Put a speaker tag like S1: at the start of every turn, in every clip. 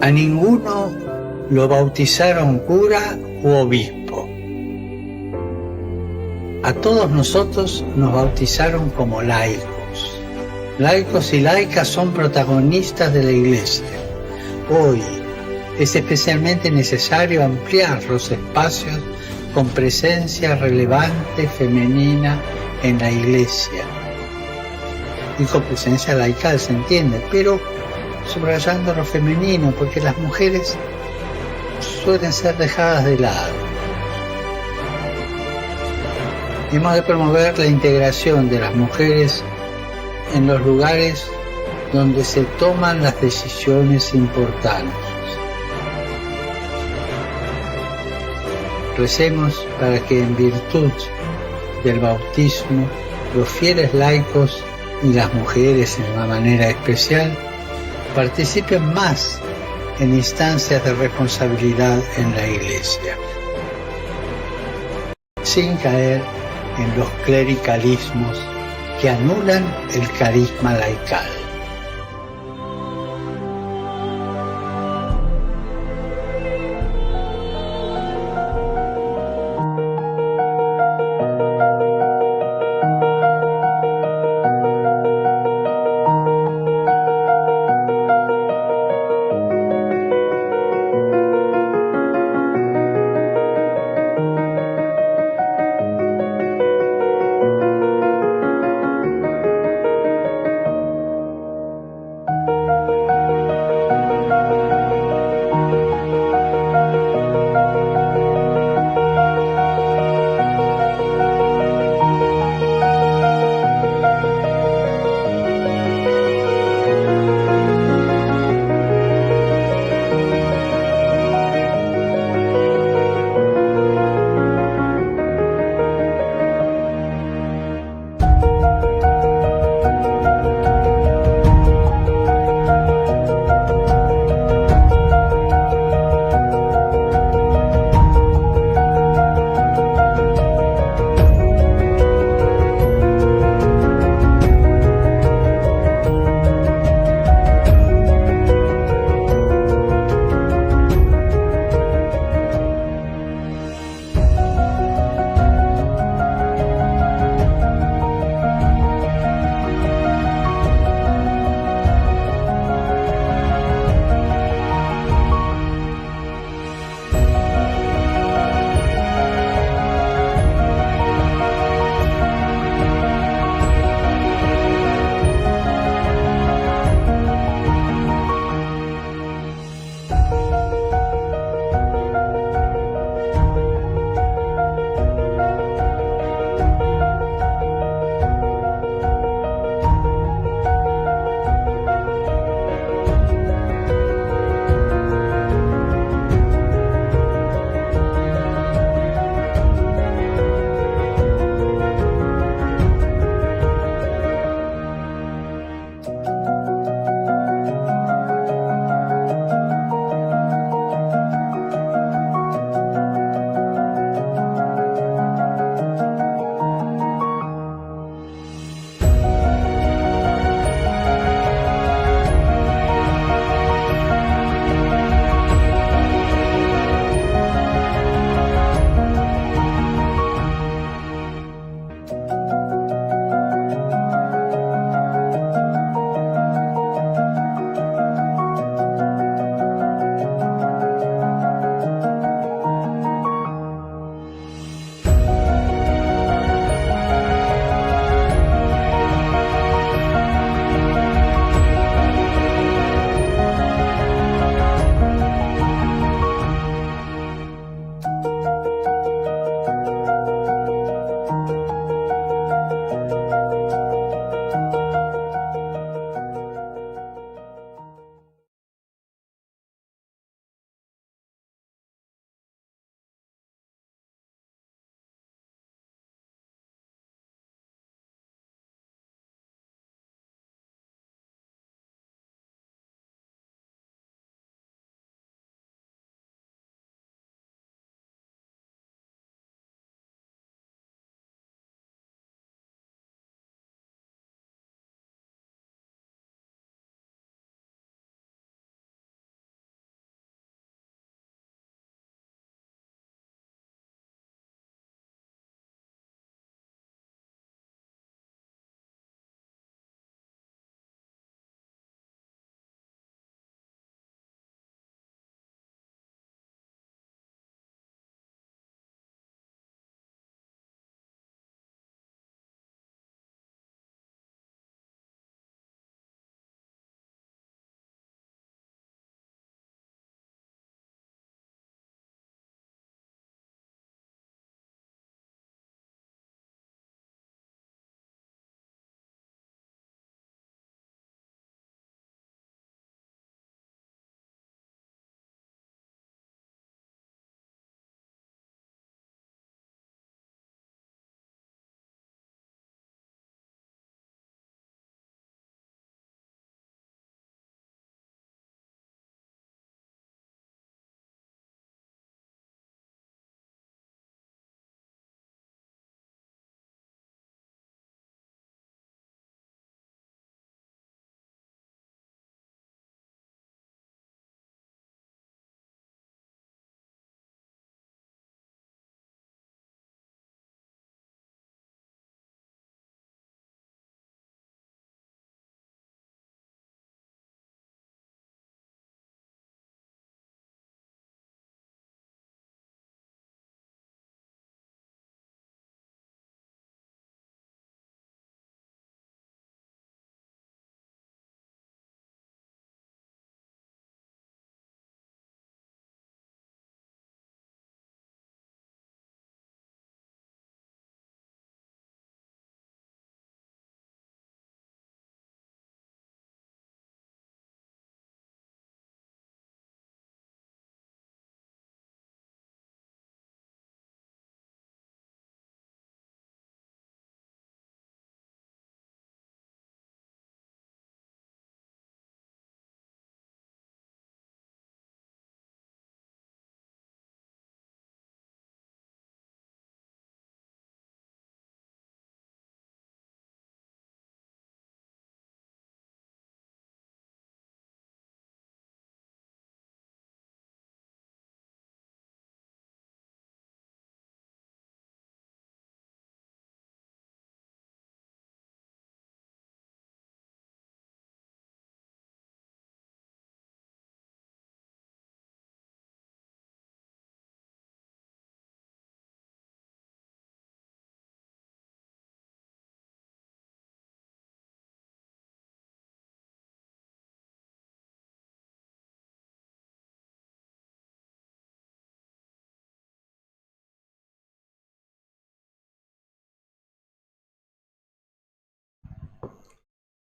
S1: A ninguno lo bautizaron cura u obispo. A todos nosotros nos bautizaron como laicos. Laicos y laicas son protagonistas de la Iglesia. Hoy es especialmente necesario ampliar los espacios con presencia relevante femenina en la Iglesia. Y con presencia laical, se entiende, pero subrayando lo femenino, porque las mujeres suelen ser dejadas de lado. Hemos de promover la integración de las mujeres en los lugares donde se toman las decisiones importantes. Recemos para que en virtud del bautismo los fieles laicos y las mujeres en una manera especial participen más en instancias de responsabilidad en la Iglesia, sin caer en los clericalismos que anulan el carisma laical.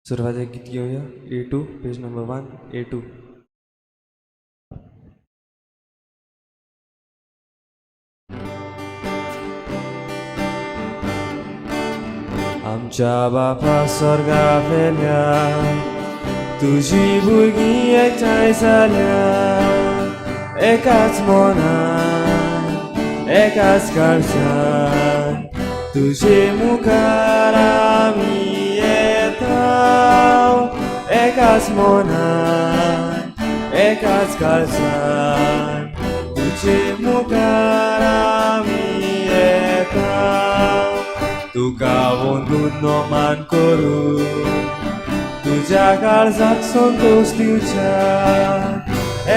S2: सुरवातेक गीत घेवया A 2, page number 1, A 2. आमच्या बापा स्वर्गा वेल्या तुजी भुरगीं एकठांय जाल्या, एकाच मनान एकाच काळजान तुजे मुखार आमी येता, एकाच मनान एकाच काळजान तुजे मुखार आमी येता. तुका वंदून नमान करूं तुज्या काळजाक संतोश दिवच्या,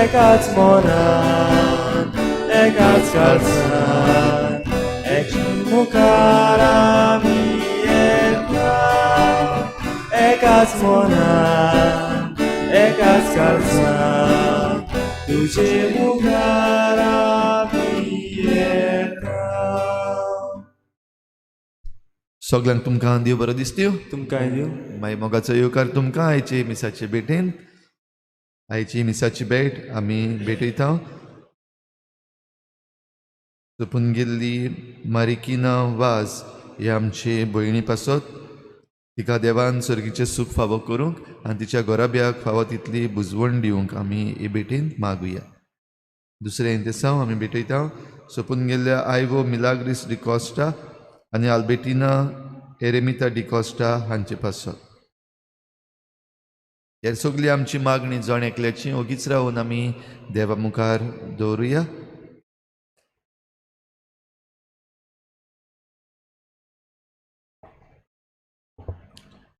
S2: एकाच मनान एकाच काळजान एक मुखार आमी येता, एकाच मनान एकाच काळजान तुजे मुखार आमी येता.
S3: सगल्यांक तुमकां देव बरो दिसत्यो.
S2: तुमकांय दिवं.
S3: मागीर मोगाचो येवकार तुमकां आयचे मिसाचे भेटेन. आयची मिसाची भेट आमी भेटयता सोंपून गेल्ली मारिकिना वाज हे आमचे भयणी पासत. तिका देवान सर्गीचें सूख फावो करूंक आनी तिच्या घराब्याक फावो तितली बुजवण दिवंक आमी हे भेटेन मागुया. दुसरें इंतेसांव आमी भेटयता सोंपून गेल्ल्या आयवो मिलाग्रीस डिकॉस्टा आनी आल्बेटिना एरेमिता डिकॉस्टा हांचे पासत. हे सगळी आमची मागणी जण एकल्याची ओगीच रावन आमी देवा मुखार दवरुया.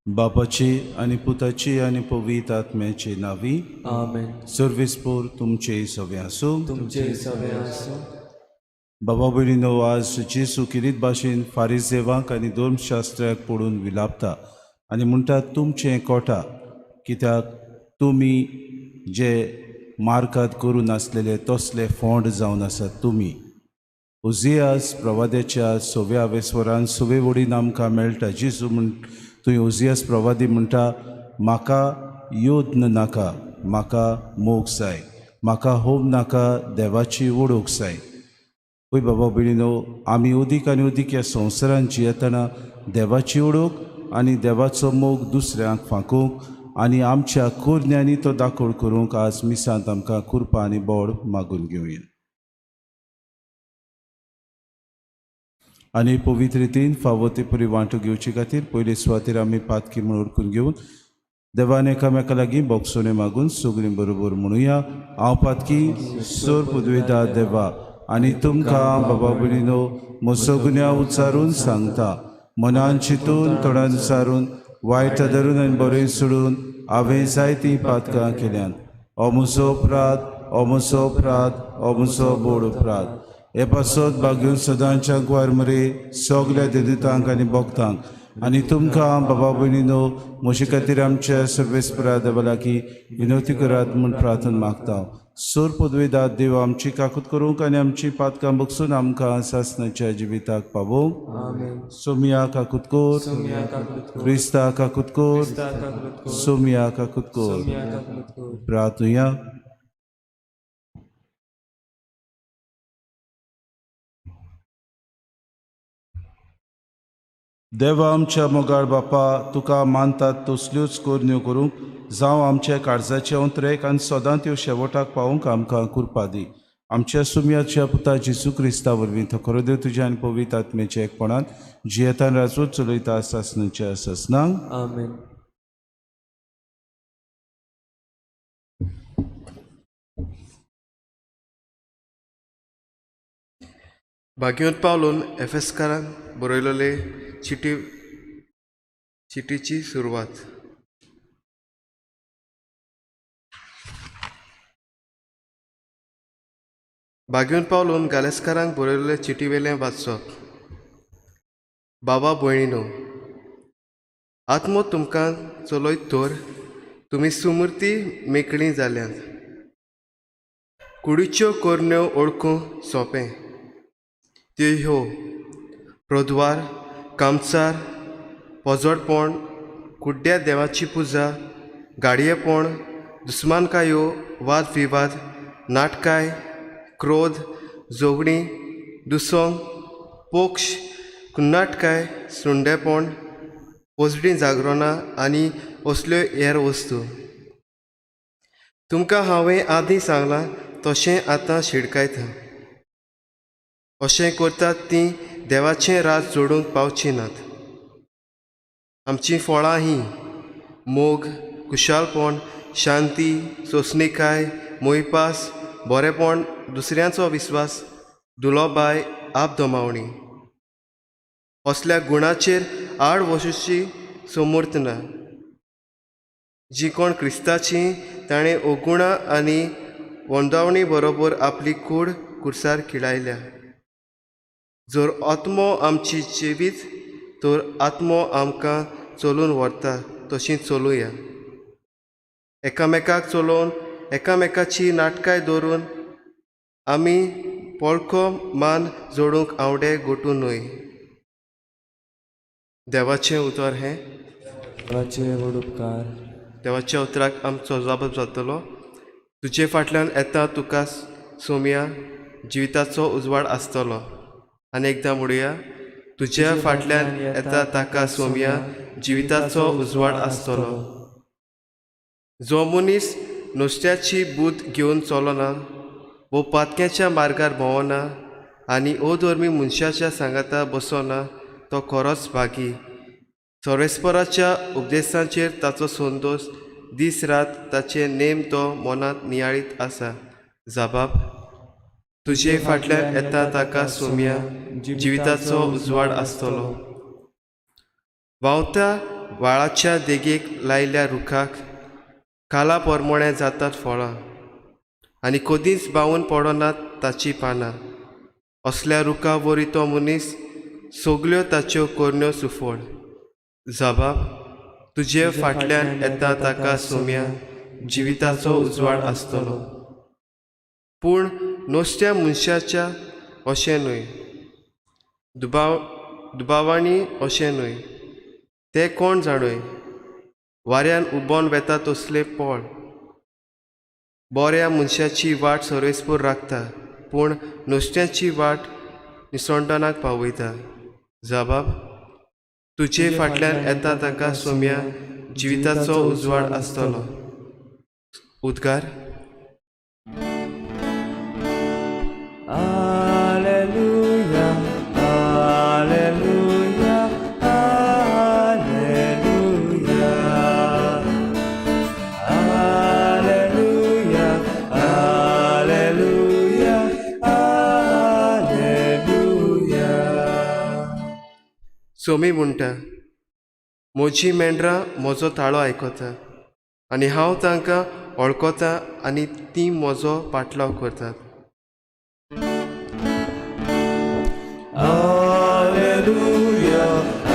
S4: बापाची आनी पुताची आनी पवित्र आत्म्याची नावी.
S2: आमेन.
S4: सर्वेस्पोर तुमचे सवे आसूं.
S2: तुमचे सवे आसूं.
S4: बाबा भयणीनो, आज जेजू किरीत भाशेन फारिजेवांक आनी धर्मशास्त्र्याक पडून विलापता आनी म्हणटा, तुमचें कोटा, कित्याक तुमी जे मार्कात करूं नासलेले तसले फोंड जावन आसात तुमी. ओजियास प्रवाद्याच्या सव्या वेस्वरान सवे वडीन आमकां मेळटा. जेजू म्हण तुवें ओजियास प्रवादी म्हणटा, म्हाका योद्न नाका, म्हाका मोग जाय, म्हाका होम नाका, देवाची ओळख जाय. ओय बाबा भयणीनो, आमी अदीक आनी अदीक ह्या संवसारान जियेतना देवाची ओळख आनी देवाचो मोग दुसऱ्यांक फांकूंक आनी आमच्या कोरण्यांनी तो दाखोव करूंक आज मिसांत आमकां कुरपा आनी बोड मागून घेवया. आनी पवित्र रितीन फावो ते परी वांटो घेवचे खातीर पयले सुवातेर आमी पातकी म्हूण ओळखून घेवन देवान एकामेका लागीं बोगसोणे मागून सगळीं बरोबर म्हणुया, हांव पातकी सोर पुदवेता देवा आनी तुमकां बाबा भयणीनो म्हजो गुन्यांव उच्चारून सांगता, मनान चिंतून तोंडान सारून वायट धरून आनी बरें सोडून हांवें जायतीं पातकां केल्यांत. हो म्हजो अपराध, हो म्हजो अपराध, हो म्हजो बोड अपराध. हे पासत भाग्यून सदांच्या कुवार मरे सगल्या देदुतांक आनी भक्तांक आनी तुमकां बाबा भयणीनो म्हजे खातीर आमच्या सर्वेस्परा देवा लागीं विनवती करात म्हूण प्रार्थना मागता. सोर पदवेदात देव आमची काकूत करूंक आनी आमची पातकां बगसून आमकां सासणाच्या जिविताक पावोवंक.
S2: आमेन.
S4: सोमिया काकूत कोर.
S2: सोमिया काकूत कोर.
S4: क्रिस्ता काकूत कोर.
S2: क्रिस्ता काकूत कोर.
S4: सोमिया काकूत कोर.
S2: सोमिया काकूत कोर.
S4: प्रार्थुया. देवा आमच्या मोगाळ बापा, तुका मानतात तसल्योच करण्यो करूंक जावं आमच्या काळजाचे अंतरेक आनी सदां त्यो शेवटाक पावोवंक आमकां कुरपा दी. आमच्या सुमयाच्या पुता जेजू क्रिस्ता वरवीं तो खरो देव तुज्या आनी पवित्र आत्म्याच्या एकपणान जियेतान राजवट चलयता सासणाच्या सासणांक.
S2: आमेन.
S5: भाग्योत पावलोन एफेस्कारान बरयलेले चिटी चिटीची सुरवात. भाग्योन पावलोन गालेस्कारांक बरयलेले चिटी वेलें वाचप. बाबा भयणीनो, आत्मो तुमकां चलयत तर तुमी सुमूर्ती मेकळीं जाल्यांत. कुडीच्यो करण्यो वळखूंक सोंपें, त्यो ह्यो: प्रद्वार, कामचार, पोजडपण, कुड्ड्या देवाची पुजा, गाडयेपण, दुस्मानकायो, वाद विवाद, नाटकाय, क्रोध, जोगणीं, दुसोंग, पोक्ष, कुन्नाटकाय, सुंडेपण, पोजडीं जागरणां आनी असल्यो हेर वस्तू. तुमकां हांवें आदीं सांगलां तशें आतां शिडकायता. अशें करतात तीं देवाचें राज जोडूंक पावचीं नात. आमचीं फळां हीं: मोग, खुशालपण, शांती, सोंसणीकाय, मोयपास, बरेपण, दुसऱ्यांचो विस्वास, दुलोबाय, आपदमावणी. असल्या गुणाचेर आड वसूची समर्थ ना. जी कोण क्रिस्ताची ताणें अवगुणां आनी वंदावणी बरोबर आपली कूड कुर्सार खिळायल्या. जर आत्मो आमची जिवीत तर आत्मो आमकां चलून व्हरता तशी चलुया. एकामेकाक चलोवन एकामेकाची नाटकाय दवरून आमी पोळको मान जोडूंक आंवडे गोटू न्हय. देवाचें उतर हें.
S2: देवाचे व्हड उपकार.
S5: देवाच्या उतराक आमचो जाप जातलो. तुजे फाटल्यान येता तुका सोमया जिविताचो उजवाड आसतलो. आनी एकदां म्हणुया, तुज्या फाटल्यान येता ताका सोमया जिविताचो उजवाड आसतलो. जो मनीस नुस्त्याची बूद घेवन चलना वो पातक्याच्या मार्गार भोंवना आनी अधर्मी मनशाच्या सांगाता बसना तो खरोच भागी. सर्वेस्पराच्या उपदेसांचेर ताचो संतोश, दीस रात ताचे नेम तो मनांत नियाळीत आसा. जाबाब, तुजे फाटल्यान येता ताका सोमया जिविताचो उजवाड आसतलो. व्हांवत्या व्हाळाच्या देगेक लायिल्ल्या रुखाक काला पोरमोण्या जातात फळां आनी कदींच बावून पडनात ताचीं पानां. असल्या रुखा वरी तो मनीस, सगल्यो ताच्यो करण्यो सुफळ. जबाब, तुजे फाटल्यान येता ताका सोमया जिविताचो उजवाड आसतलो. पूण नुस्त्या मनशाच्या अशें न्हय, दुबावांनी अशें न्हय, ते कोण जाणय, वाऱ्यान उबोन वेता तसले पोळ. बऱ्या मनशाची वाट सर्वेस्पूर राखता, पूण नुस्त्याची वाट निसणटनाक पावयता. जबाब, तुजे फाटल्यान येता ताका सोमया जिविताचो उजवाड आसतलो. उद्गार.
S2: Alleluia, Alleluia, Alleluia. Alleluia, Alleluia, Alleluia.
S5: Somi म्हणटा, म्हजी मेंढरां म्हजो ताळो आयकता आनी हांव तांकां वळखता आनी तीं म्हजो पाटलाव करतात.
S4: Alleluia,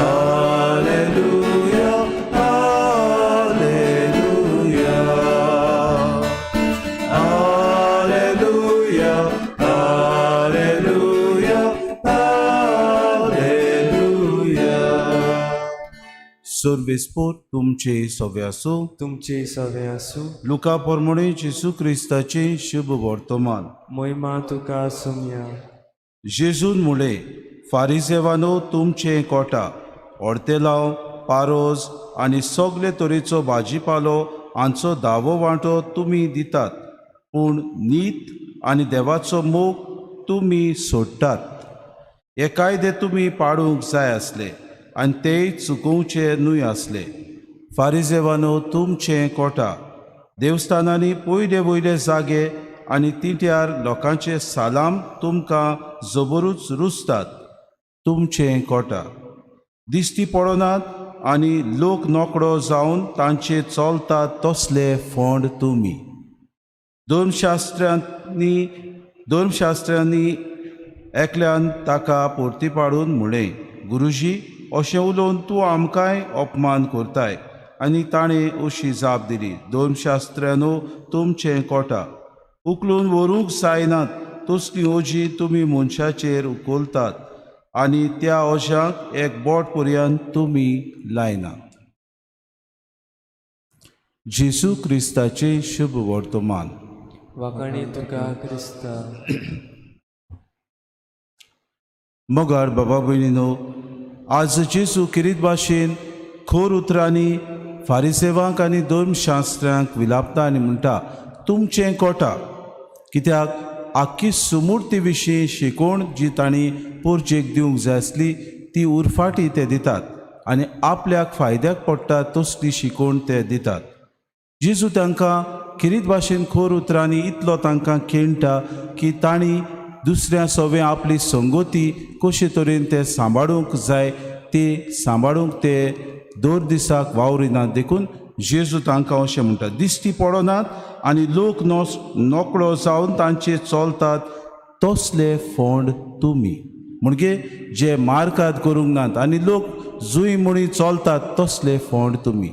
S4: Alleluia, Alleluia. Alleluia, Alleluia, Alleluia. सर्वेस्पोर तुमचे सवे आसूं.
S2: तुमचे सवे आसूं.
S4: लुका पोरमोणे जेजू क्रिस्ताचें शुभ वर्तमान.
S2: मोहिमा तुका सोमया.
S4: जेजून मुळे, फारिजेवानो तुमचें कोटा, ऑर्तेलांव, पारोज आनी सगले तरेचो भाजीपालो हांचो दावो वांटो तुमी दितात, पूण नीत आनी देवाचो मोग तुमी सोडटात. हे कायदे तुमी पाडूंक जाय आसले आनी तेय चुकोवचे न्हय आसले. फारिजेवानो तुमचें कोटा, देवस्थानांनी पयले वयले जागे आनी तिंट्यार लोकांचे सालाम तुमकां जबरूच रुजतात. तुमचें कोटा, दिश्टी पडनात आनी लोक नोकळो जावन तांचे चलतात तसले फोंड तुमी. धर्मशास्त्र्यांनी एकल्यान ताका परती पाडून म्हळें, गुरुजी, अशें उलोवन तूं आमकांय अपमान करताय. आनी ताणें अशी जाप दिली, धर्मशास्त्र्यानो तुमचें कोटा, उखलून व्हरूंक जायनात तसलीं ओजी तुमी मनशाचेर उखलतात आनी त्या ओज्यांक एक बोट पर्यंत तुमी लायनात. जेजू क्रिस्ताचें शुभ वर्तमान.
S2: वाखाणी तुका क्रिस्ता.
S4: मगार बाबा भयणीनो, आज जेजू किरीत भाशेन खोर उतरांनी फारिसेवांक आनी धर्मशास्त्र्यांक विलापता आनी म्हणटा, तुमचें कोटा, कित्याक आख्खी सुमूर्ती विशीं शिकोवण जी तांणी पोरजेक दिवंक जाय आसली ती उरफाटी ते दितात आनी आपल्याक फायद्याक पडटा तसली शिकोवण ते दितात. जेजू तांकां किरीत भाशेन खोर उतरांनी इतलो तांकां खेणटा की तांणी दुसऱ्या सोवें आपली संगती कशे तरेन ते सांबाळूंक जाय ती सांबाळूंक ते दर दिसाक वावरिनात. देखून जेजू तांकां अशें म्हणटा, दिश्टी पडनात आनी लोक नकळो जावन तांचे चलतात तसले फोंड तुमी. म्हणजे जे मार्कात करूंक नात आनी लोक जुंय मुणी चलतात तसले फोंड तुमी.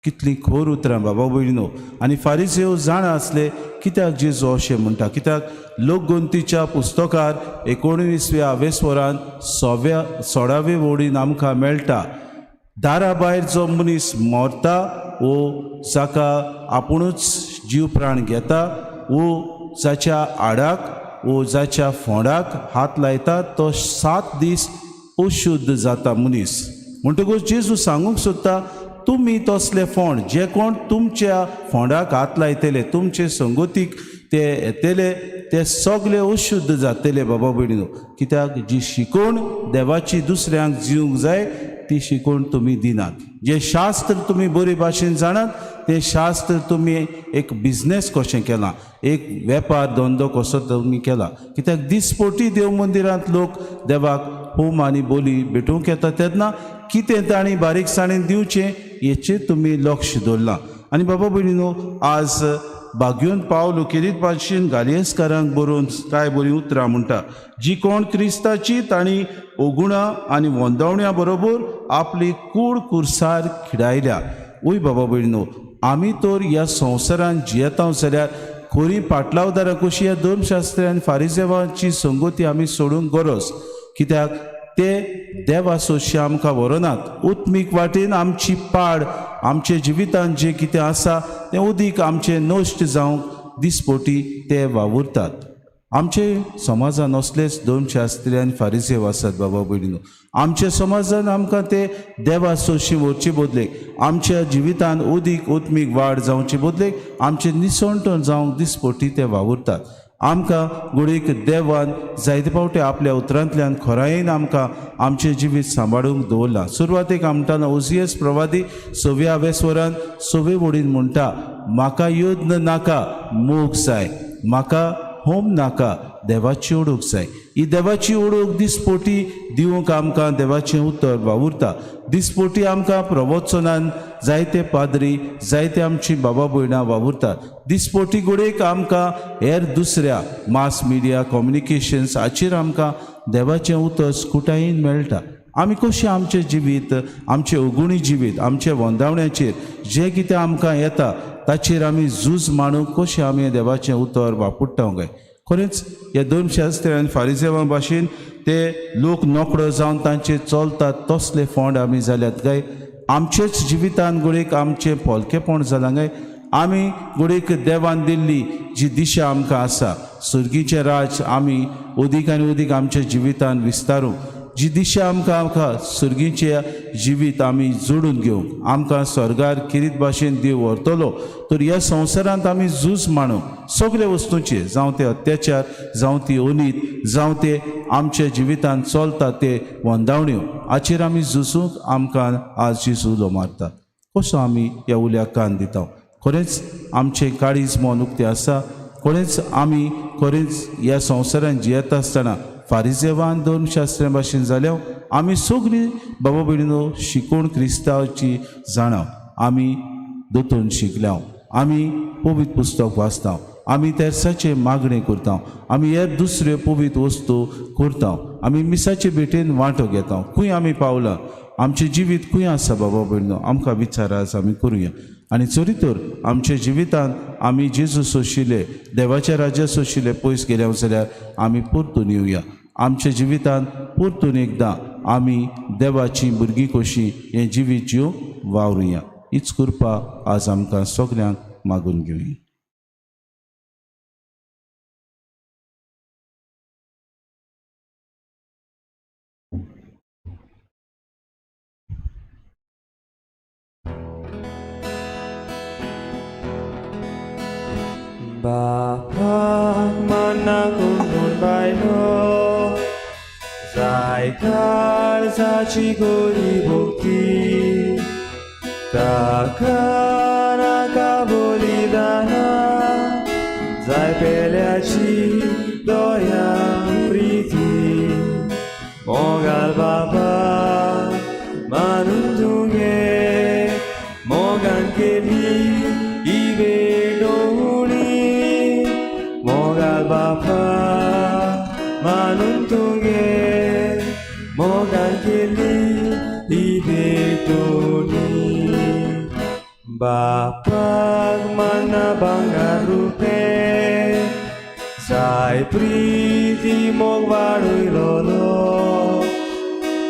S4: कितलीं खोर उतरां बाबा भयणीनो. आनी फारिसेव जाणा आसले कित्याक जेजू अशें म्हणटा, कित्याक लोकगंतीच्या पुस्तकार 19व्या वेसवरान 16व्या वडीन आमकां मेळटा, दारा भायर जो मनीस मरता वो जाका आपुणूच जीव प्राण घेता वो जाच्या आडाक वो जाच्या फोंडाक हात लायता तो 7 दीस अशुद्ध जाता मनीस. म्हणटकूच जेजू सांगूंक सोदता, तुमी तसले फोंड जे कोण तुमच्या फोंडाक हात लायतले, तुमचे संगतीक ते येतले, ते सगळे अशुद्ध जातले बाबा भयणीनो. कित्याक जी शिकोवण देवाची दुसऱ्यांक दिवंक जाय ती शिकोवण तुमी दिनात. जें शास्त्र तुमी बरे भाशेन जाणात तें शास्त्र तुमी एक बिजनेस कशें केलां, एक वेपार धंदो कसो तुमी केला. कित्याक दिसपोटी देव मंदिरांत लोक देवाक होम आनी बोली भेटोवंक येता तेन्ना कितें तांणी बारीकसाणेन दिवचें हेचेर तुमी लक्ष दवरलां. आनी बाबा भयणीनो, आज बागयोन पावलो किरीत भाशेन गालियसकारांक बरोवन कांय बरीं उतरां म्हणटा, जी कोण क्रिस्ताची तांणी ओगुणां आनी वंदवण्या बरोबर आपली कूड कुर्सार खिडायल्या. वय बाबा भयणीनो, आमी तर ह्या संवसारान जियेता जाल्यार खरी पाटलावदारां कशी ह्या धर्मशास्त्री आनी फारिजेवांची संगती आमी सोडूंक गरज, कित्याक ते देवा सोशी आमकां व्हरनात. उत्मीक वाटेन आमची पाड आमच्या जिवितान जें कितें आसा तें उदीक आमचें नश्ट जावंक दिसपोटी ते वावुरतात. आमचे समाजान असलेच धर्मशास्त्री आनी फारिजेव आसात बाबा भयणीनो. आमच्या समाजान आमकां ते देवा सोशी व्हरचे बदलेक, आमच्या जिवितान उदीक उत्मीक वाड जावचे बदलेक आमचें निसणटण जावंक दिसपोटी ते वावुरतात. आमकां घडयेक देवान जायते फावटी आपल्या उतरांतल्यान खोरायेन आमकां आमचें जिवीत सांबाळूंक दवरलां. सुरवातेक म्हणटाना ओजियस प्रवादी 6व्या वेसवरान 6वे वडीन म्हणटा, म्हाका यज्ञ नाका, मोग जाय, म्हाका होम नाका, देवाची ओडूक जाय. ही देवाची ओडूक दिसपोटी दिवंक आमकां देवाचें उतर वावुरता. दिसपोटी आमकां प्रवचनान जायते पाद्री, जायते आमची बाबा भयणां वावुरतात. दिसपोटी घडयेक आमकां हेर दुसऱ्या मास मिडिया कम्युनिकेशन्स हाचेर आमकां देवाचें उतर स्कुटायेन मेळटा. आमी कशें आमचें जिवीत, आमचें अगुणी जिवीत, आमचें वंदावण्याचेर जें कितें आमकां येता ताचेर आमी झूज मांडूंक कशें आमी देवाचें उतर वापरता काय? खरेंच ह्या धर्मशास्त्री आनी फारिजेवां भाशेन ते लोक नोकळो जावन तांचे चलतात तसले फोंड आमी जाल्यात काय? आमचेच जिवितान घडयेक आमचें पोलकेपण जालां काय? आमी घडयेक देवान दिल्ली जी दिशा आमकां आसा, सर्गीचें राज आमी अदीक आनी अदीक आमच्या जिवितान विस्तारूंक, जी दिशा आमकां आमकां सर्गीचें जिवीत आमी जोडून घेवंक, आमकां स्वर्गार किरीत भाशेन देव व्हरतलो, तर ह्या संवसारांत आमी झूज मांडूंक सगळे वस्तूंचे, जावं ते अत्याचार, जावं ती अनीत, जावं ते आमच्या जिवितान चलता ते वंदावण्यो, हाचेर आमी झुजूंक आमकां आज जेजू उलो मारता. कसो आमी ह्या उल्याक कान दिता? खरेंच आमचें काळीज मन उक्तें आसा? खरेंच आमी खरेंच ह्या संवसारान जियेता आसतना फारिजेवान धर्मशास्त्र्या भाशेन जाल्या? आमी सगळीं बाबा भयणीनो शिकोवण क्रिस्तांवची जाणां, आमी दोतोन शिकल्या, आमी पवित्र पुस्तक वाचता, आमी तेर्साचें मागणें करता, आमी हेर दुसऱ्यो पवित्र वस्तू करता, आमी मिसाचे भेटेन वांटो घेता. खंय आमी पावला? आमचें जिवीत खंय आसा बाबा भयणीनो? आमकां विचार आसा आमी करुया. आनी चरी तर आमच्या जिवितान आमी जेजू सोशिले, देवाच्या राज्या सोशिले पयस गेल्या जाल्यार आमी परतून येवया. आमच्या जिवितान परतून एकदां आमी देवाची भुरगीं कशीं हें जिवीत जिवंक वावरुया. हीच कृपा आज आमकां सगल्यांक मागून घेवया.
S2: बापाक मान्ना कोण बायलो जाय काळजाची गोरी भोक्ती ताका नाका बलिदाना जाय पेल्याची दया प्रिती मोगाल बाबा मानून तुगे मोगान केली ही भेटवणी मोगाल बापा मानून तुगे मोगान केली ही भेटवणी बापाक मान्ना भांगर रुपे जाय प्रिती मोग वाडयलोलो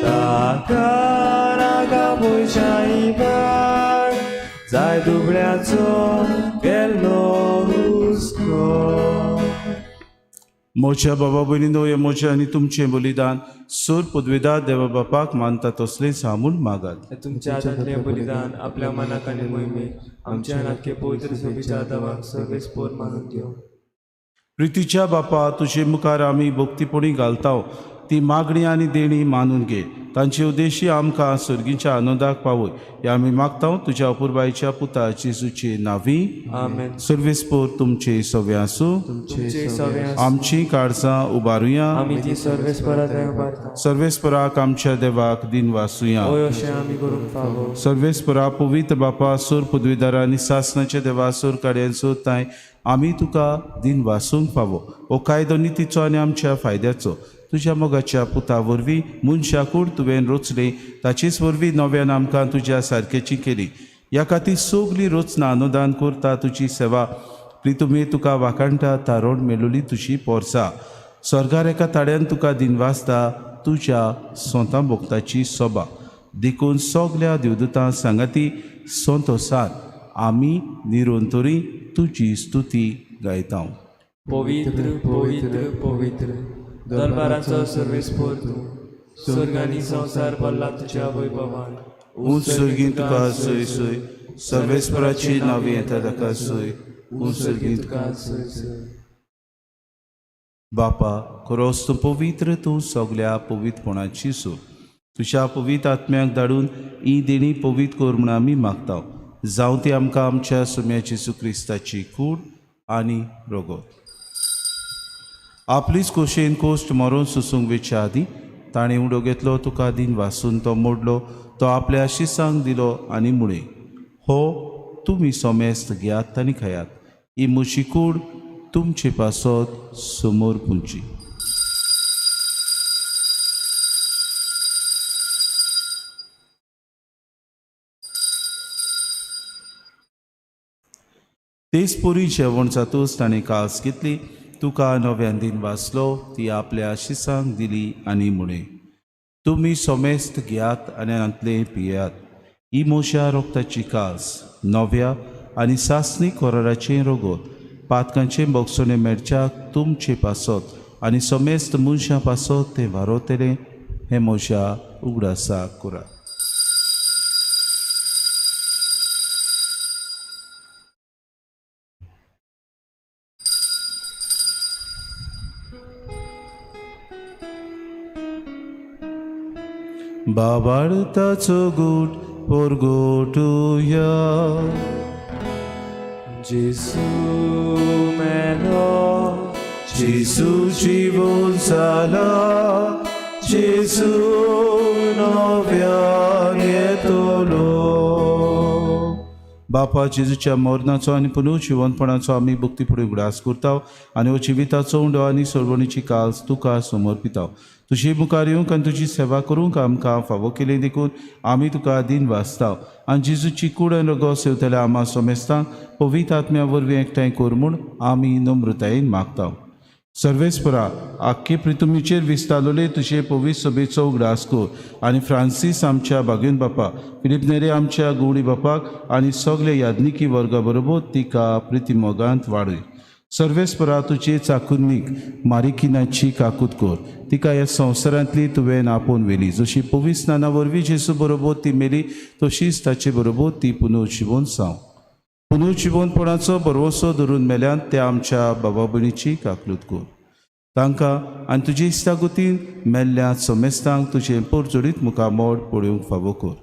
S2: ताका नाका पयशां भाग जाय दुबळ्याचो केल्लो हुस्को.
S4: म्हज्या बाबा भयणीनो हें म्हजें आनी तुमचें बलिदान सोर पदवेदार देवा बापाक मानता तसलें म्हूण मागात.
S2: तुमच्या हातांतलें बलिदान आपल्या मनाक आनी मोहिमेक आमच्या नाटके पवित्र सोबीच्या देवाक सर्वेस्पोर मानून घेवं.
S4: प्रितीच्या बापा तुजे मुखार आमी भक्तीपणी घालता ती मागणी आनी देणी मानून घे. तांचे उद्देशी आमकां सर्गीच्या आनंदाक पावय हे आमी मागता तुज्या अपुरबायच्या पुता जेजूचे नांवी.
S2: आमेन.
S4: सर्वेस्पोर तुमचे सवे आसूं.
S2: तुमचे सवे आसूं.
S4: आमची काळजां उबारुया.
S2: आमी ती सर्वेस्परा थंय उबारता.
S4: सर्वेस्पराक आमच्या देवाक दिन वासुया.
S2: हय अशें आमी करूंक फावो.
S4: सर्वेस्परा पवित्र बापा सूर पदवीदारा आनी सासणाच्या देवा सूर काड्यांचो तांय आमी तुका दिन वासूंक फावो. हो कायदो नितीचो आनी आमच्या फायद्याचो तुज्या मोगाच्या पुता वरवीं मनशा कूड तुवें रचली ताचेच वरवीं नव्यान आमकां तुज्या सारकेची केली. ह्या खातीर सगली रचना अनुदान करता तुजी सेवा प्रितुमे तुका वाखाणटा तारोण मेलोली तुजी पोरसा स्वर्गार एका ताड्यान तुका दिनवासता तुज्या सोंतां भोगताची सोबा देखून सगल्या देवदूतां सांगाती संतोसान आमी निरंतरी तुजी स्तुती गायता.
S2: पवित्र पवित्र पवित्र दरबाराचो सर्वेस्पोर तूं स्वर्ग आनी संवसार भरला तुज्या वैभवान.
S4: उंच सर्गीन तुका सोय सोय सर्वेस्पराची नांवी येता ताका सोय उंच सर्गीन
S2: तुका सोय सोय.
S4: बापा खरोच तूं पवित्र तूं सगल्या पवित्रपणाची सूर तुज्या पवित्र आत्म्याक धाडून ही देणी पवित्र कर म्हूण आमी मागता. जावं ती आमकां आमच्या सुम्या जेजू क्रिस्ताची कूड आनी रगत. आपलीच खोशयेन कोश्ट मरोन सोसूंक वेच्या आदीं ताणें उडो घेतलो तुका दिन वासून तो मोडलो तो आपल्या शिसांक दिलो आनी मुळे हो तुमी सोमेस्त घेयात आनी खायात ही म्हजी कूड तुमचे पासत समोर पुंची. तेच पुरी जेवण जातूच ताणें कास घेतली तुका नव्यान दिन वाचलो ती आपल्या शिसांक दिली आनी म्हणे तुमी सोमेस्त घेयात आनी हांतलें पियात ही म्हज्या रोगताची कास नव्या आनी सासणी कोराराचें रोगोत पातकांचें बोगसणें मेळच्याक तुमचे पासत आनी सोमेस्त मनशां पासत तें वारोतलें हें म्हज्या उगडासाक करात. बाबाळताचो गूट पोरगोटुया.
S2: जेजू मेलो
S4: जेजू जिवोन जाला जेजू नव्यान येतलो. बापा जेजूच्या मरणाचो आनी पुनर्जिवनपणाचो आमी भक्ती फुडें उगडास करता आनी हो जिविताचो उंडो आनी सोडवणीची काल्स तुका समर्पिता. तुजे मुखार येवंक आनी तुजी सेवा करूंक आमकां फावो केली देखून आमी तुका दिन वाचता आनी जेजूची कूड आनी रगत सेवतल्या आमा सोमेस्तांक पवित्र आत्म्या वरवीं एकठांय कर म्हूण आमी नम्रतायेन मागता. सर्वेस्परा आख्खे प्रितुमीचेर विस्तारलोले तुजे पवित्र सभेचो उगडास कर आनी फ्रांसीस आमच्या बागेवन बापा, फिलीप नेरे आमच्या गुवडी बापाक आनी सगळे याज्ञिकी वर्गा बरोबर तिका प्रितीमोगांत वाडय. सर्वेस्परा तुजे चाकुर्नीक मारिकिनाची काकूत कर, तिका ह्या संवसारांतली तुवें आपोवन व्हेली. जशी पवित्र स्नाना वरवीं जेजू बरोबर ती मेली तशीच ताचे बरोबर ती पुनर्जिवन जावं. पुनर्जिवनपणाचो भरवंसो धरून मेल्यान त्या आमच्या बाबा भयणीची काकलूत कर. तांकां आनी तुजे इश्टागतीन मेल्ल्या समेस्तांक तुजें पोरजोडीत मुखामोड पळोवंक फावो कर.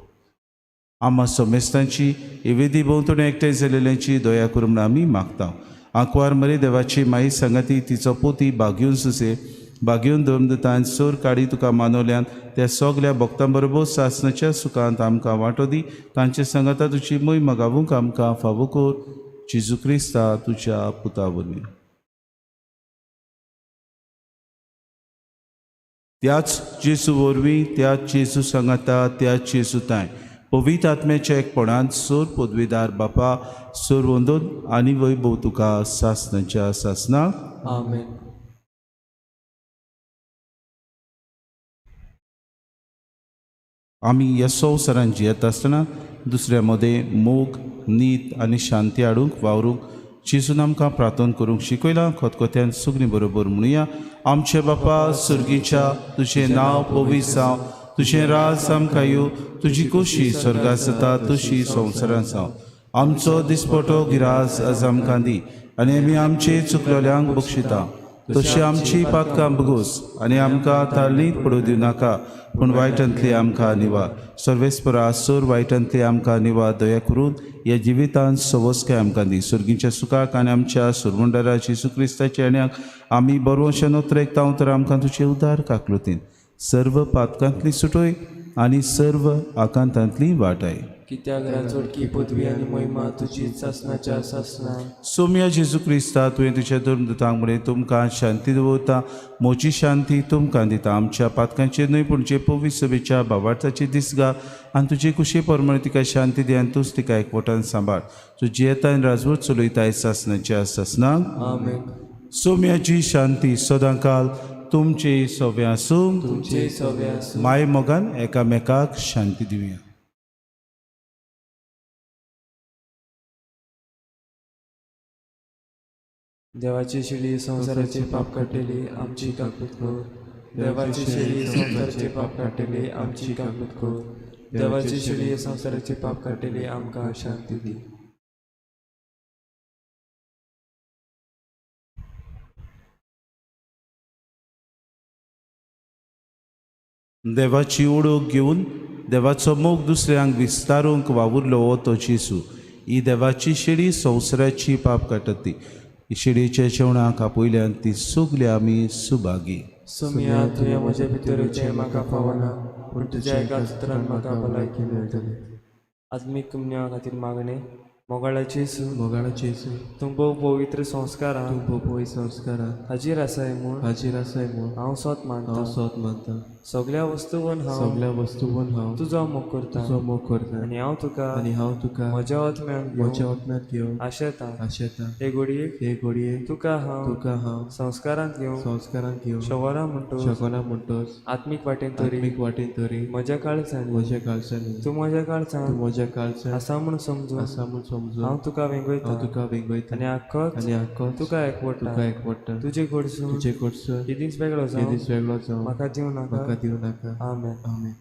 S4: आमा समेस्तांची एवेदी भोंवतणी एकठांय जाल्ल्यांची दया करूं म्हूण आमी मागता. आंकवार मरे देवाची माई सांगाती तिचो पोती बागेवन सुसे बागेवन धर्मदतान सोर काडी तुका मानवल्यान त्या सगल्या भक्तां बरोबर सासणाच्या सुखांत आमकां वांटो दी. तांचे सांगाता तुजी मोय गावूंक आमकां फावो कर. जेजू क्रिस्ता तुज्या पुता वरवीं. त्याच जेजू वरवीं, त्याच जेजू सांगाता, त्याच जेजू तांय पवित्र आत्म्याच्या एकपणांत सोर पदवीदार बापा सोर वंदोन आनी वैभव तुका सासणाच्या सासणाक.
S2: आमेन.
S4: आमी ह्या संवसारांत जियेता आसतना दुसऱ्या मदें मोग, नीत आनी शांती हाडूंक वावरूंक जेजून आमकां प्रार्थना करूंक शिकयलां. खतखत्यान सगळीं बरोबर म्हणुया. आमचे बापा सर्गीच्या, तुजें नांव पवित्र जावं, तुजें राज आमकां येवं, तुजी खोशी स्वर्गांत जाता तशी संवसारांत जावं. आमचो दिसपटो गिरास आज आमकां दी आनी आमी आमचे चुकलेल्यांक बक्षिता तशी आमची पातकां बगोस आनी आमकां ताळणीत पडूं दिवं नाका, पूण वायटांतली आमकां निवार. सर्वेस्परा सोर वायटांतली आमकां निवार. दया करून ह्या जिवितांत सवस्काय आमकां दी. सर्गीच्या सुखाक आनी आमच्या सुरवंडारा जेजू क्रिस्ताच्या येण्याक आमी बरवशान उतरेकता तर आमकां तुजे उदार काकलुतीन सर्व पातकांतली सुटोय आनी सर्व आकांतांतली वाटाय.
S2: कित्याक राजवटकी पदवी आनी महिमा तुजी सासणाच्या सासणा.
S4: सोम्या जेजू क्रिस्ता, तुवें तुज्या धर्मदूतांक म्हणलें, तुमकां शांती दवरता, म्हजी शांती तुमकां दिता. आमच्या पातकांचेर न्हय पूण जे पवित्र सभेच्या भावार्थाची दिसगा आनी तुजे कुशे प्रमाणे तिका शांती दी आनी तूंच तिका एकवटान सांबाळ. तूं जियेता आनी राजवट चलयताय सासणाच्या सासणाक.
S2: आमेन.
S4: सोम्याची शांती सदांकाल तुमचे सव्या आसूं.
S2: तुमचे सवे आसूं.
S4: माय मोगान एकामेकाक शांती दिवया.
S2: देवाची शिडी संवसाराचे पाप काडटली आमची काकूत कर. देवाची शिडी संवसाराचे पाप काडटली आमची काकूत कर. देवाची शिडी संवसाराचे पाप काडटली आमकां शांती दी.
S4: देवाची ओळख घेवन देवाचो मोग दुसऱ्यांक विस्तारूंक वावुरलो हो तो जेजू. ही देवाची शेळी संवसाराची पाप काडटा ती. शेळयेच्या जेवणाक आपयल्यान ती सगली आमी सुभागी.
S2: सोम्या, तुवें म्हज्या भितर येवचें म्हाका फावना, पूण तुज्या एका उतरान म्हाका भलायकी मेळटली. आत्मीक पुण्या खातीर मागणें. मोगाळाचे जेजू,
S5: मोगाळाचे जेजू,
S2: तूं भोव पवित्र संस्कारां,
S5: तूं भोव पवित्र संस्कारां
S2: हाजीर आसाय म्हूण
S5: हाजीर आसाय म्हूण
S2: हांव सोत मानता.
S5: हांव सोत मानता.
S2: सगल्या वस्तूवन हांव
S5: सगल्या वस्तूवन हांव
S2: तुजो मोग करता.
S5: तुजो मोग करता.
S2: आनी हांव तुका
S5: आनी हांव तुका
S2: म्हज्या आत्म्यान
S5: म्हज्या आत्म्यांत घेवन
S2: आशेता.
S5: आशेता.
S2: हे घडयेक
S5: हे घडयेक
S2: तुका हांव
S5: तुका हांव
S2: संस्कारांत घेवन
S5: संस्कारांत घेवन
S2: शकना म्हणटोच
S5: शकना म्हणटोच
S2: आत्मीक वाटेन तरी
S5: आत्मीक वाटेन तरी
S2: म्हज्या काळजान
S5: म्हज्या काळजांनी
S2: तूं म्हज्या काळजान
S5: तूं म्हज्या काळजान
S2: आसा म्हूण समजून
S5: आसा म्हूण समजून
S2: हांव तुका वेंगयता.
S5: हांव तुका वेंगयता.
S2: आनी आख्खोच
S5: आनी आख्खोच
S2: तुका एकवटा.
S5: तुका एकवटा.
S2: तुजे कडसून
S5: तुजे कडसून
S2: केदींच वेगळो जावं
S5: केदींच वेगळो जावं
S2: म्हाका दिवं नाका.
S5: म्हाका दिवं नाका.
S2: आमेन.
S5: आमेन.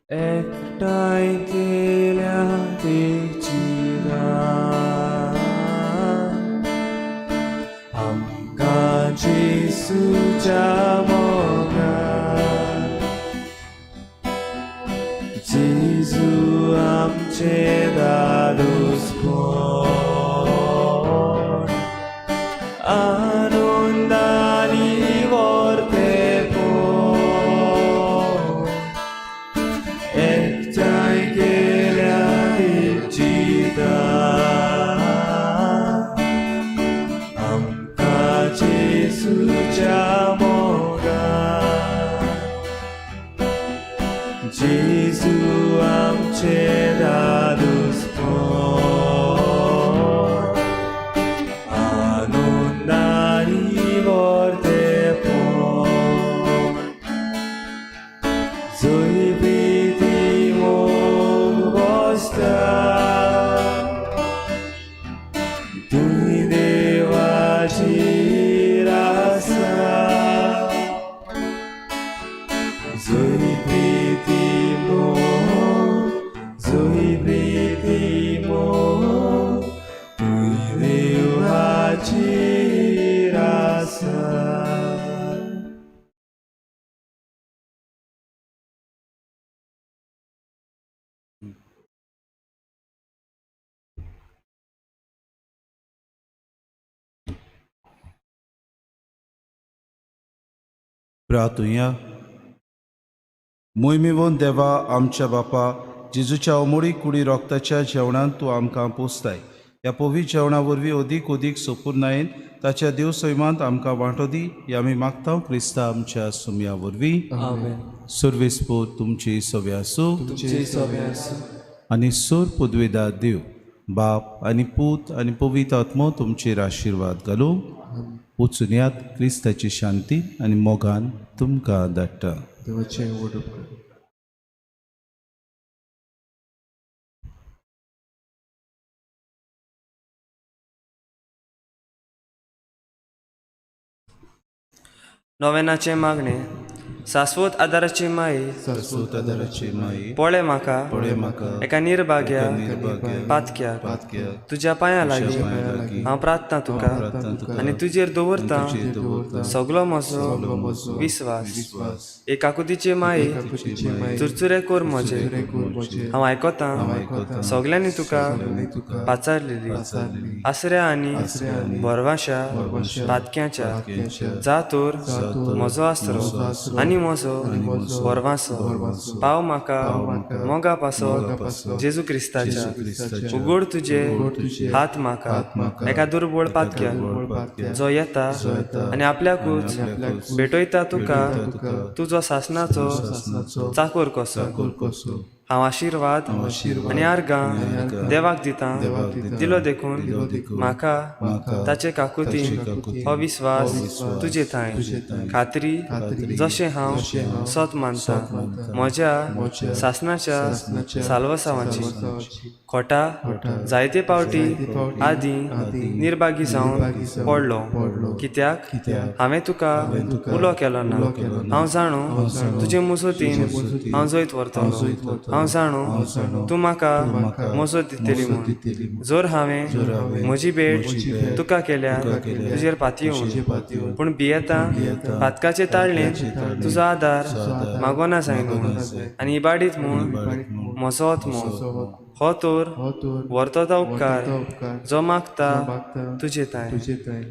S2: एकठांय केल्या तेची रान आमकां जेजूच्या मोगान. जेजू आमचे दादोसपण आनंदानी वर्तेपण. एकठांय केल्या तेची दान तुज्या मोगान जेजू आमचे दादूसपण आनंदानी वर्तेपण जंय प्रिती मोग बसता तुंय देवाची आसा जंय प्रिती मोग जंय प्रिती मोग तुंय देवाची आसा.
S4: प्रातुया मोहिमेवन देवा आमच्या बापा जेजूच्या अमोळी कुडी रोगताच्या जेवणान तूं आमकां पोसताय. ह्या पवित्र जेवणा वरवीं अदीक अदीक सोपूर्णायेन ताच्या देव सैमांत आमकां वांटो दी हे आमी मागता क्रिस्ता आमच्या सुमया वरवीं.
S2: आमेन.
S4: सर्वेस्पोर तुमची सवे आसूं
S2: तुमचे सवे आसूं.
S4: आनी सोर पुदवेदार देव बाप आनी पूत आनी पवित्र आत्मो तुमचेर आशिर्वाद घालूं. वचून यात क्रिस्ताची शांती आनी मोगान तुमकां धाडटा.
S2: देवाचें व्हड उपकार.
S6: नोवेनाचें मागणें. सास्वत आदाराची माई,
S4: सास्वत आदाराची माई,
S6: पळय म्हाका,
S4: पळय म्हाका,
S6: एका निर्भाग्या
S4: एका निर्भाग्या
S6: पातक्याक,
S4: पातक्याक,
S6: तुज्या पांयां लागीं
S4: पांयां लागीं
S6: हांव प्रार्थना तुका
S4: प्रार्थना तुका
S6: आनी तुजेर दवरतां
S4: तुजेर दवरतां
S6: सगलो म्हजो
S4: सगलो म्हजो
S6: विस्वास.
S4: विस्वास.
S6: एक काकुतीची माई,
S2: काकुतीची माई,
S6: चुरचुरे कोर म्हजे,
S2: चुरचुरे कोर म्हजे,
S6: हांव आयकतां
S4: हांव आयकतां
S6: सगल्यांनी तुका
S2: सगल्यांनी तुका
S6: पाचारलेली
S2: पाचारलेली
S6: आसऱ्या आनी
S2: आसऱ्या आनी
S6: भरवांशा
S2: भरवंश्या
S6: पातक्याच्या
S2: पातक्याच्या
S6: जा तर
S2: जा तर
S6: म्हजो आसरो
S2: म्हजो आसरो
S6: आनी म्हजो
S2: म्हजो
S6: भरवांसो
S2: भरवांसो
S6: पाव म्हाका
S2: पाव म्हाका
S6: मोगा पासो
S2: मोगा पासो
S6: जेजू क्रिस्ताच्या
S4: जेजू क्रिस्ताच्या
S6: उगड तुजे
S2: उगड तुजे
S6: हात म्हाका
S2: हात म्हाका
S6: एका दुर्बळ पातक्याक
S2: दुर्बळ पातक्याक
S6: जो येता
S2: जो येता
S6: आनी आपल्याकूच
S2: आनी आपल्याकूच
S6: भेटयता तुका
S2: भेटयता तुका
S6: तुजो सासनाचो
S2: सासनाचो
S6: चाकोर कसो.
S2: चाकोर कसो.
S6: हांव आशिर्वाद
S2: आशिर्वाद
S6: आनी आर्गां
S2: आनी आर्गां
S6: देवाक दितां
S2: देवाक दितां
S6: दिलो देखून
S2: दिलो देखून
S6: म्हाका
S4: म्हाका
S6: ताचे काकुतीन
S4: ताचे काकुतीन
S6: हो विस्वास
S2: हो विस्वास
S6: तुजे थांय
S2: तुजे थांय
S6: खात्री
S2: खात्री
S6: जशें हांव
S2: जशें हांव
S6: सत मानतां
S2: सत मानतां
S6: म्हज्या
S2: म्हज्या
S6: सासनाच्या
S2: सासनाच्या
S6: साल्वसांवाची
S2: साल्वासांवाची
S6: खोटा
S2: खोटा
S6: जायते पावटी
S2: जायते फावटी
S6: आदीं
S2: आदीं
S6: निर्भागी जावन
S2: निर्भागी जावन
S6: पडलो
S2: पडलो.
S6: कित्याक
S2: कित्याक
S6: हांवें तुका
S2: हांवें तुका
S6: उलो केलो ना.
S2: उलो केलो ना.
S6: हांव जाणो
S2: हांव जाणो
S6: तुजे मुजोतीन
S2: तुजे मुजोतीन
S6: हांव जैत
S2: हांव
S6: व्हरतलो.
S2: जैत व्हरतलो.
S6: हांव जाणो
S2: हांव जाणो
S6: तूं म्हाका
S2: तूं म्हाका
S6: मजत दितली
S2: मजत
S6: म्हूण.
S2: दितली म्हूण.
S6: जर हांवें
S2: जर हांवें
S6: म्हजी भेट
S2: म्हजी भेट
S6: तुका केल्या
S2: तुका केल्या
S6: तुजेर पातयेवन
S2: तुजेर पातयेवन
S6: पूण भियेता
S2: भियेता
S6: पातकाचे ताळणेंत
S2: पातकाचे ताळणेंत
S6: तुजो आदार
S2: तुजो आदार
S6: मागोना जायना
S2: मागोना
S6: म्हूण
S2: जायना
S6: आनी इबाडीत म्हूण
S2: इबाडीत म्हूण
S6: म्हजो आत्मो
S2: म्हजो आत्मो
S6: हो तर
S2: हो तर
S6: वर्तता उपकार
S2: वर्तता उपकार
S6: जो मागता
S2: जो मागता
S6: तुजे थांय.
S2: तुजे थांय.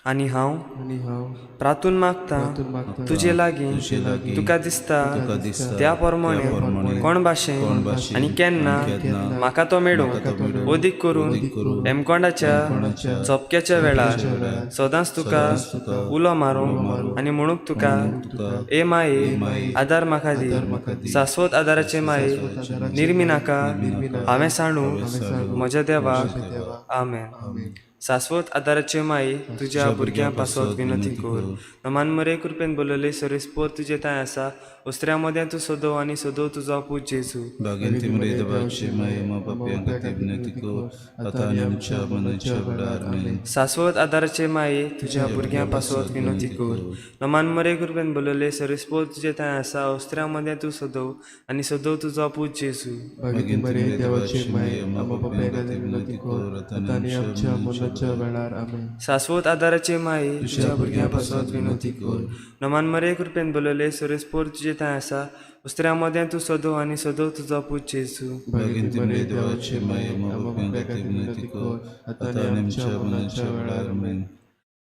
S6: आनी हांव
S2: आनी हांव
S6: प्रातून मागतां
S2: प्रार्थून मागतां
S6: तुजे लागीं
S4: तुजे लागीं
S6: तुका दिसता
S4: तुका दिसता
S6: त्या प्रमाणे
S4: त्या प्रमाणे
S6: कोण भाशेन
S4: कोण भाशेन
S6: आनी केन्ना
S4: आनी केन्ना
S6: म्हाका तो मेळूं
S4: म्हाका तो मेळूं
S6: अदीक करून
S4: अदीक करून
S6: हेमकोंडाच्या
S2: हेमकोंडाच्या
S6: चपक्याच्या वेळार
S2: वेळार
S6: सदांच तुका
S4: सदांच तुका
S6: उलो मारूंक आनी म्हणूंक तुका
S4: म्हणूंक तुका
S6: ए माये
S4: माये,
S6: आदार म्हाका दी
S2: आदार म्हाका दी.
S6: सास्वत आदाराचे माये
S2: आदाराचे
S6: निर्मी नाका
S2: निर्मी नाका.
S6: हांवें सांडू
S2: हांवें सांडू
S6: म्हज्या देवाक.
S2: म्हज्या देवाक.
S6: आमेन.
S2: आमेन.
S6: सास्वत आदाराचे माई तुज्या भुरग्यां पासत विनंती कर. नमान मरे कृपेन बोलले सरेस्पोर तुजे थांय आसा उस्त्र्या मदें तूं सदो आनी सदो तुजो पूत जेजू.
S4: भाग्यंती मरे देवाची माये मा पापयां खातीर विनंती कर आतां आनी आमच्या मनाच्या वेळार. आमेन.
S6: सास्वत आदाराचे माये तुज्या भुरग्यां पासत विनंती कर. नमान मरे कृपेन बोलले सरेस्पोर तुजे थांय आसा उस्त्र्या मदें तूं सदो आनी सदो तुजो पूत जेजू.
S2: भाग्यवती मरे देवाचे माये आम्हा पाप्यां खातीर विनंती कर आतां आनी आमच्या मरणाच्या मरणाच्या वेळार. आमेन.
S6: शाश्वत आदाराचे माई,
S2: तुज्या भुरग्यां पासत विनंती कर.
S6: नमान मरे कृपेन बोलले सोरेस्पोर तुजे थंय आसा, उस्त्र्या मदें तूं सदो आनी सदो तुजो पूत जेजू.
S4: भाग्यवंती मरिये, देवाचे माये, आमकां पाप्यां खातीर विनंती कर, आतां आनी आमच्या मरणाच्या वेळार. आमेन.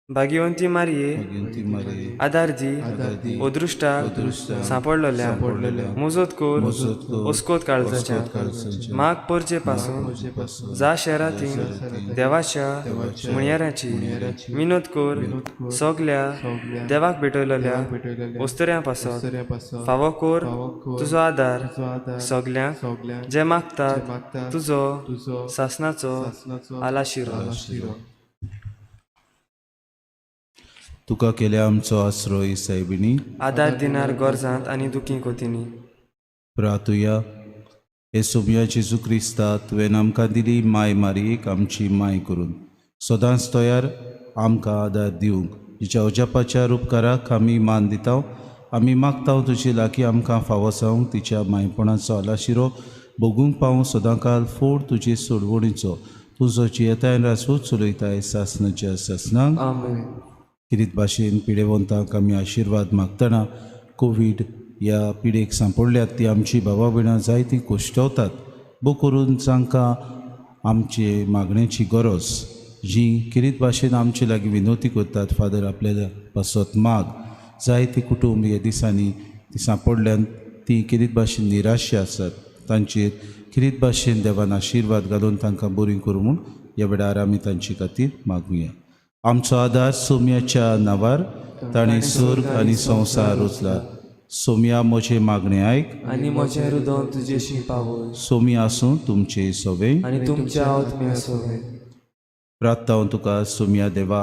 S6: भाग्यवंती मारये,
S4: भाग्यवंती मारिये,
S6: आदार दी
S4: आदार दी,
S6: अदृश्टाक
S4: अदृश्टाक
S6: सांपडलेल्या,
S4: सांपडलेल्या,
S6: मुजोत कर
S4: मुजोत कर,
S6: ओस्कोत काळजाच्या,
S4: ओस्कोत काळजाच्या,
S6: माग परचे पासून,
S4: पासून,
S6: जा शहरातीन देवाच्या म्हणयाऱ्याची विनोद कर, सगल्या देवाक भेटयलेल्या वस्तुऱ्यां पासत फावो कर तुजो आदार, सगल्यांक जे मागतात तुजो सासनाचो आलाशिरो.
S4: तुका केल्या आमचो आश्रय सायबिणी,
S6: आदार दिनार गरजांत आनी दुखी कोतींनी.
S4: प्रातुया. हे सोमया जेजू क्रिस्ता, तुवें आमकां दिली माय मारयेक आमची माय करून सदांच तयार आमकां आदार दिवंक, तिच्या अजापाच्या उपकाराक आमी मान दिता. आमी मागता तुजे लागीं आमकां फावो जावंक तिच्या मायपणाचो आलाशिरो भोगूंक पावूं सदांकाल फोड तुजे सोडवणीचो, तुजो जियेतायन राजवट चलयताय सासनाच्या सासनाक.
S2: आमेन.
S4: किरीत भाशेन पिडेवंतांक आमी आशिर्वाद मागतना कोवीड ह्या पिडेक सांपडल्यात ती आमची बाबा भयणां जायतीं कोश्टवतात, बो करून जांकां आमचे मागण्याची गरज, जी किरीत भाशेन आमचे लागीं विनवती करतात, फादर आपल्या पासत माग. जायतीं कुटुंब ह्या दिसांनी ती सांपडल्यान ती किरीत भाशेन निराशी आसात, तांचेर किरीत भाशेन देवान आशिर्वाद घालून तांकां बरी करूं म्हूण ह्या वेळार आमी तांचे खातीर मागुया. आमचो आदार सोम्याच्या नांवार, ताणें स्वर्ग आनी संवसार रचला. सोम्या म्हजें मागणें आयक
S2: आनी म्हजें रुदोन तुजेशी पावय.
S4: सोमी आसूं तुमचे सोवे
S2: आनी तुमच्या आत्म्या सोवे.
S4: प्रार्थना तुका सोम्या देवा,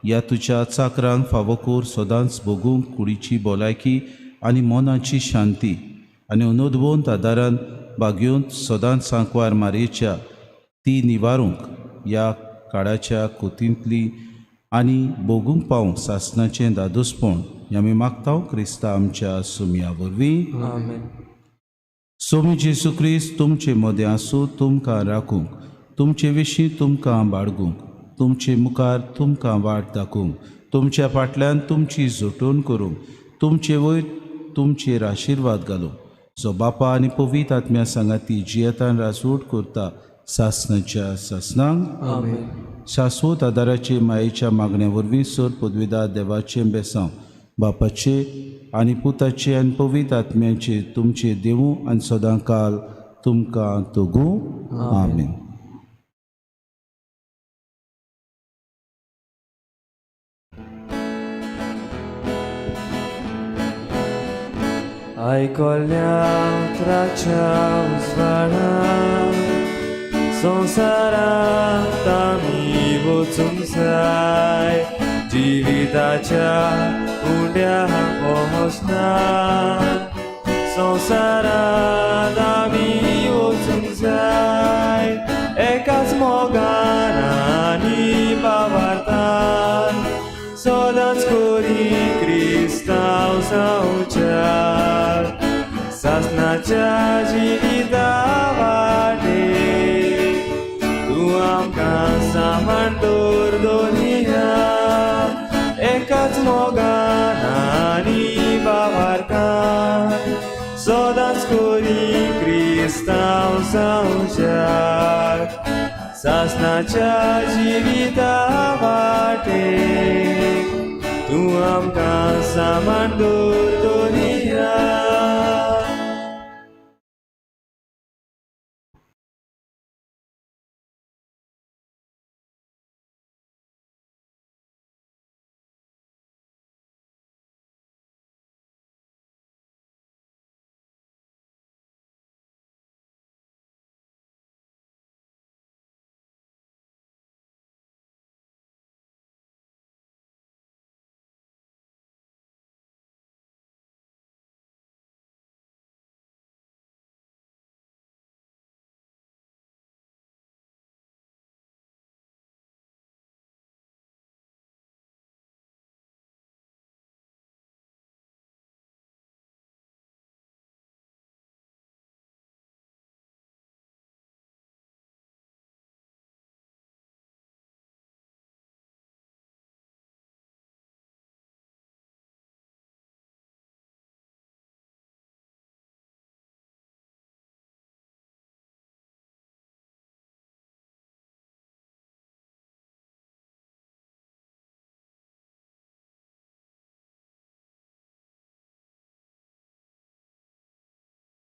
S4: ह्या तुज्या चाकरांक फावो कर सदांच भोगूंक कुडीची भलायकी आनी मनाची शांती, आनी अनोदवंत आदारान बागेवंत सदांच सांकवार मारयेच्या ती निवारूंक ह्या काळाच्या कोतींतली आनी भोगूंक पावूंक सासनाचें दादोसपण हें आमी मागता क्रिस्ता आमच्या सोम्या वरवीं.
S2: आमेन.
S4: सोमी जेजू क्रिस्त तुमचे मदें आसूं, तुमकां राखूंक, तुमचे विशीं तुमकां बाळगूंक, तुमचे मुखार तुमकां वाट दाखोवंक, तुमच्या फाटल्यान तुमची जोटोवन करूंक, तुमचे वयर तुमचेर आशिर्वाद घालूंक, जो बापा आनी पवित्र आत्म्या सांगाती जियेतान राजवट करता सासनाच्या सासनाक.
S2: आमेन.
S4: शाश्वत आदाराचे मायेच्या मागण्या वरवीं सर पदवीदार देवाचें बेसांव बापाचे आनी पुताचे आनी पवित्र आत्म्याचे तुमचे देवूं आनी सदां काल तुमकां तगूं. आमेन.
S2: आयकल्या उतराच्या उजवाडा संवसारांत आमी वचूंक जाय, जिविताच्या उंड्या पोहोचना संवसारांत आमी वचूंक जाय, एकाच मोगान आनी भावार्थान सदांच करी क्रिस्तांव जावच्या सासनाच्या जिविता वाटे. तूं आमकां सामान दवर दोनिया, एकाच मोगान आनी भावार्थान सदांच करी क्रिस्तांव जावच्या सासनाच्या जिविता वाटे. तूं आमकां सामान दवर